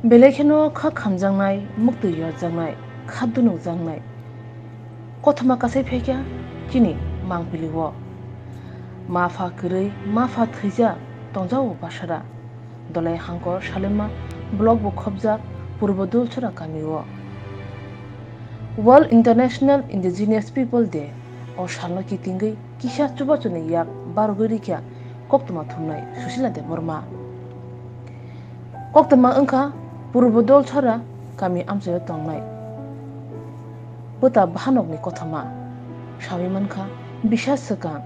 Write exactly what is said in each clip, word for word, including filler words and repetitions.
Belai kheno kha khamjaknai, muktwi yorjaknai, kha dunukjaknai. Kothoma kasai phaikha chini mangpili-o. Ma pha kwrwi, ma pha thwijak, tongjao basara. Dolai hangkor Salima block bo khobjak Purbo Dolchora kami-o. World International Indigenous People Day o salno kitingwi kisa chubachuni yak barogwi rikha koktwma thumnai Susila Debbarma. Koktwma wngkha Purbo Dolchora kami amchaio tongnai bwta bahanokni kothoma. Sawi mankha, bisa swkang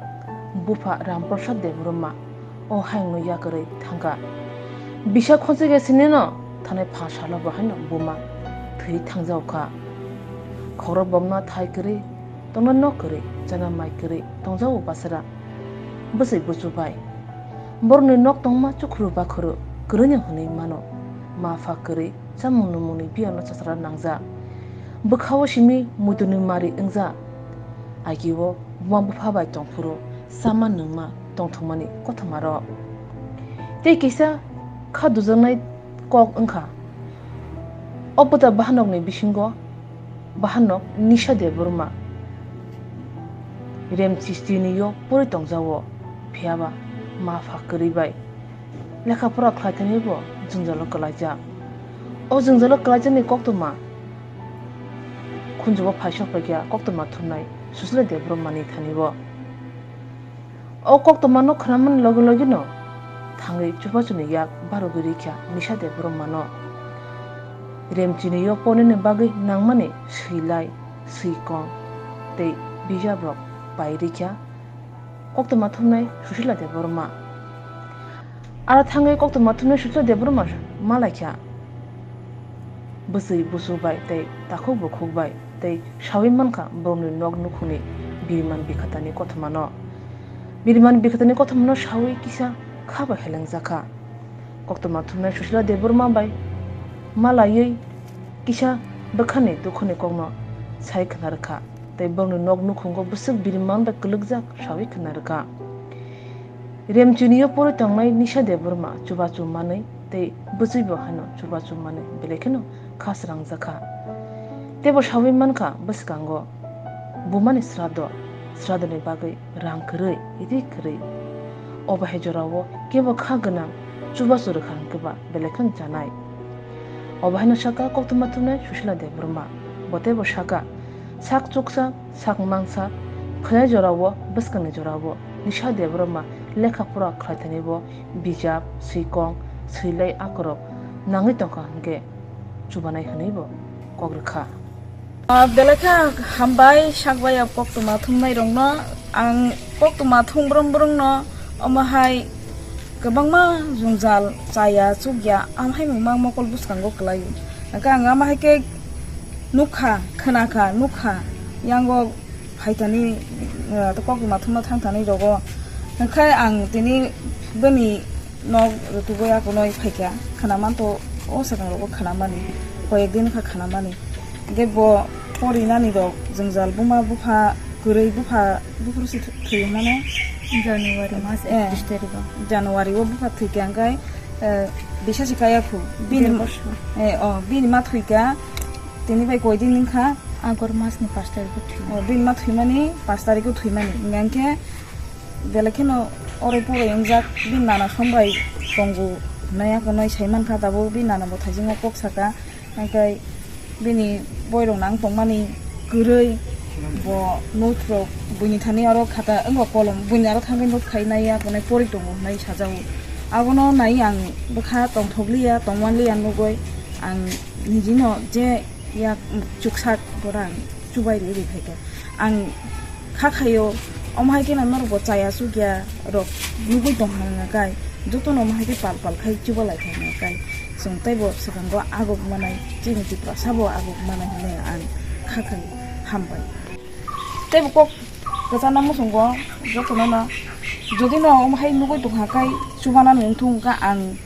bupha Ramprasad Debbarma o hayungno yakarwi thangkha. Bisa khonchikya sinino thanai pha salo bo haino buma thwi thangjaokha. Khorok bomna thai kwrwi, tongna nok kwrwi, chana mai kwrwi tongjao basara bwswi buchu bai. Borokni nok tongma chukhuru bakhuru kwrwino hwnwi mano. Ma pha kwrwi chamung nwngmungni biyangno chachara nangjak. Bwkha-o simi muitunwi mari wngjak. Agio buma bupha bai tongphuru sama nungma tongthokmani kothomarok. Tei kisa kha dujaknai kok wngkha. O bwta bahanokni bisingo bahanok Nisha Debbarma Remchistini-o pori tongjao, phiyaba ma pha kwrwi bai lekha pora khlaithani bo jwngjalo kwlaijak. O jwngjalo kwlaijakni koktwma khunjugo phaisok phaikha koktwma thumnai Susila Debbarmani thani bo. O koktwmano khnamani logi logino thangwi chubachuni yak barogwi rikha Nisha Debbarmano. Remchini-o ponini bagwi nangmani swilai, swikong tei bijabrok pai rikha koktwma thumnai Susila Debbarma. Aro thangwi koktwma thumnai Susila Debbarma malaikha bwswi busu bai tei takhuk bukhuk bai, tei sawi mankha borokni nok nukhungni biriman bikhatani kothomano. Biriman bikhatani kothomano sawi kisa kha bai helengjakha. Koktwma thumnai Susila Debbarma bai malaiwi kisa bwkhani dukhuni kokno sai khna rwkha, tei borokni nok nukhungo bwswk biriman bai kwlwkjak sawi khna rwkha. Remchini-o pori tongnai Nisha Debbarma chubachu manwi tei bwchwibo haino chubachu manwi belai kheno kha srangjakha. Teibo sawi mankha bwskango bumani sraddho, sraddhoni bagwi rang kwrwi, ri kwrwi. Obo hai jorao kebo kha gwnang chubachu rwkha hwnkhe ba belai kheno chanai. Obo haino saka koktwma thumnai Susila Debbarma. Bo teibo saka, sak chuksa, sak mangsa, khlai jorao, bwskangni jorao Nisha Debbarma lekha pora khlaithani bo bijap, swikong, swilai akorok nangwi tongkha hwnkhe chubanai hwnwi bo kok rwkha. Ah, belai kha hambai sakbai o koktwma thumnai rokno. Ang koktwma thum brung brung no omo hai kwbangma jwngjal chaya chukya amhaimung ma mokol bwskango kwlaio. Hwnkhe ang ama hai khe nukha, khwnakha, nukha, yango phaithani, ah, koktwma thumna thangthani rogo. Hwnkhe ang tini bini nok rwtugwi akonoi phaikha, khwnamanto o swkang rogo khwnamani, koyek din kha khwnamani. Hwnkhe bo porinani rok jwngjal buma bupha kwrwi bupha, buphuru se thwi-, thwi mano? January mas Eh, ekis tarikh o. January o bupha thwikha hwnkhe, eh, bisa se kaya khu. Bini, Der borsor. Eh, oh, bini ma thwikha, tini bai koi din wngkha? Agor mas ni pas tarikh o thwi. Oh, bini ma thwimani pas tarikh o thwimani. Hwnkhe belai kheno orai porai wngjak, bini nana som bai tongo hwnwi akonoi sai mankha, tabuk bini nana bo thaisingo kok saka. Hwnkhe bini boirok nang tongmani kwrwi, bo note rok buini thani aro khata wngkha kolom, buini aro thangwi note khai nai ya, hwnwi pori tongo hwnwi sajago. Abono nai ang bwkha tongthokliya, tongmanliya nugwi ang nijino je yak chuksak borang chubai rwi rwi phaikha. Ang kha khaio, omo hai kheno norokbo chaya chukya rok nugwi tongkha hwnka kai, jotono omo hai khe pal pal khai chuba lai kha hwnka kai, chwng teibo swkango agok manai, chini Tiprasa bo agok manai hwnwi ang kha khai hambai. Teibo kok kwchana muchungo jotono no, jodi no omo hai nugwi tongkha kai chubanani wngthung wngkha ang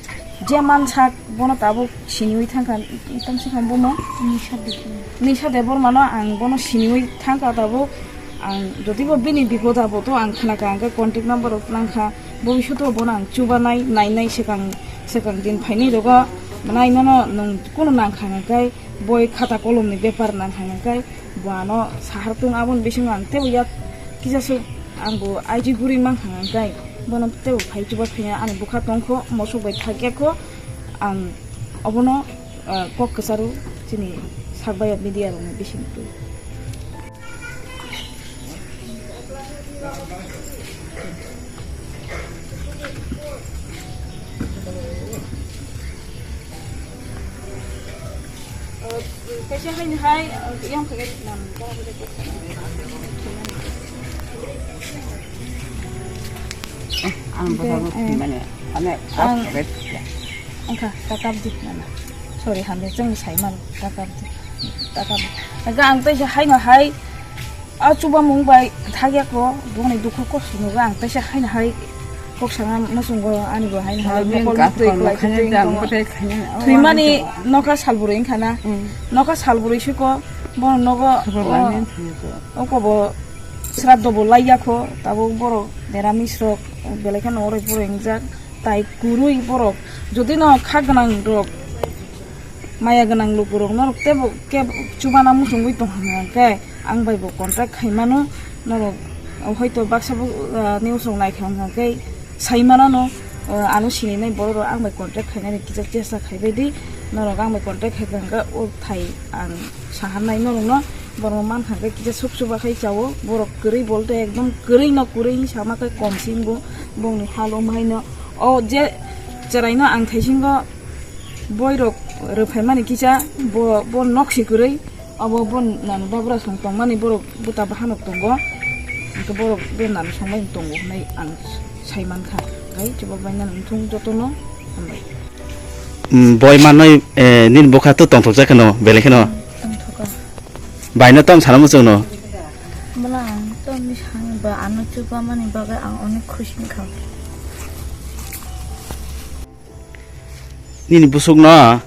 je mansak bono tabuk siniwi thangkha, tamo se kha bomo? Nisha Debbarma. Nisha Debbarma no ang bono siniwi thangkha tabuk. Ang jodi bo bini bipod abo to ang khna kha, ang khe contact number rok nang kha, bobishoto bono ang chubanai, nainai swkang, swkang din phainai rogo Mwnai nono nwng kunu nang kha hwnka khe, boi khata kolomni bepar nang kha hwnka khe, bo ano sahar tung aboni bisingo ang teibo yak kisa se ang bo aiji guri mang kha hwnka khe, bono teibo phai chuba phiya ani bwkha tong kho, mosok bai thak ya kho, ang obono, ah, kok kwcharo chini sak bai media rokni bising twi. Kaisa haino hai, yang khe nam. Ang Oke, bwskango eh. Thwimani, ane, ang, kok rwkha. Wngkha, ta kap di, nana. Sorry, hamya, chwng sai mano, ta kap di. Ta kap di. Hwnkhe ang teisa haino hai, a chubamung bai thakya kho, boni dukhu kosto nugo ang teisa haino hai kok sana muchungo ani bo haino hai Sabi mokol kap mutwi kok kwlai khaina twi jang tongo. Bwthai khaina, oh, Thwimani ano nokha salbwrwi wngkha na. Mm. Nokha salbwrwi siko, bono nogo, Khobor oh, lainani thwiyo kho. Oko bo sraddho bo laiya kho, tabuk borok meramis rok belai kheno oroi poroi wngjak. Tai kwrwi borok, jodi no kha gwnang rok, maya gwnang lukurok norok teibo kebo chubana muchungwi tong hwnka khe, ang bai bo contact khai mano, norok hoito baksa bo, ah, news rok nai kha hwnka khe sai mano no, ah, ano sinai nai borok rok ang bai contact khainani kisa chesta khaibai di, norok ang bai contact khai kha hwnka o thai ang saharnai norok no, borok man kha khe kisa suk chuba khai chao, borok kwrwi bolte ekdom kwrwi no kwrwi sama khe kom sing bo, bongni halo mai no. O je chwraino ang thaisingo boirok rwphaimani kisa, bo, bo nok si kwrwi, abo bo nani babra song tongmani borok buta bahanok tongo, hwnkhe borok be nani songmani tongo hwnwi ang sai mankha. Hai chuba bai nang wngthung jotono hambai. Mm, boi manwi, eh, nini bwkha to tongthokjak kheno, belai kheno. Tongthoka. Baino tong sana muchungno. Bwla ang to ni sang ba ano chuba mani bagwi ang onek khushi wngkha. Nini busukno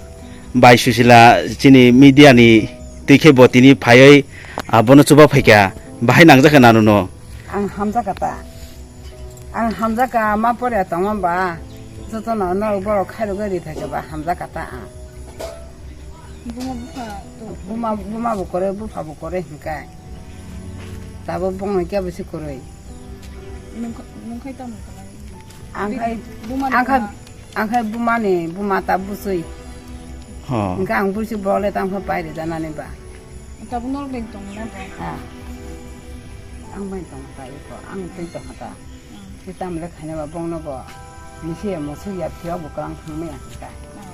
bai susila chini media ni twi khe bo tini phaiwi, ah, bono chuba phaikha, bahai nangjak kha nanu no? Ang hamjak kha ta. Ang hamjak kha ma pore tongma ba. Joto no no borok khairok gari thai kha ba hamjak kha ta ang. Buma bupha to. Buma, buma bo kore, bupha bo kore hinkai. Tabo bongni kebo se koroi. Nung kha-, nung khai tamo kha? Ang khai, buma ni ang khai, buma. Ang khai buma ni buma ta busui. Oh. Hinka ang busi bole tang kha pairi janani ba. Tabo nor beng tong na ba? Ha. Ang beng tong ta iko, ang tei tong ta. Hmm. Kita mle khaina ba bongno bo. Misi ya musu ya phio bo klang thang me ya hinka. Hmm.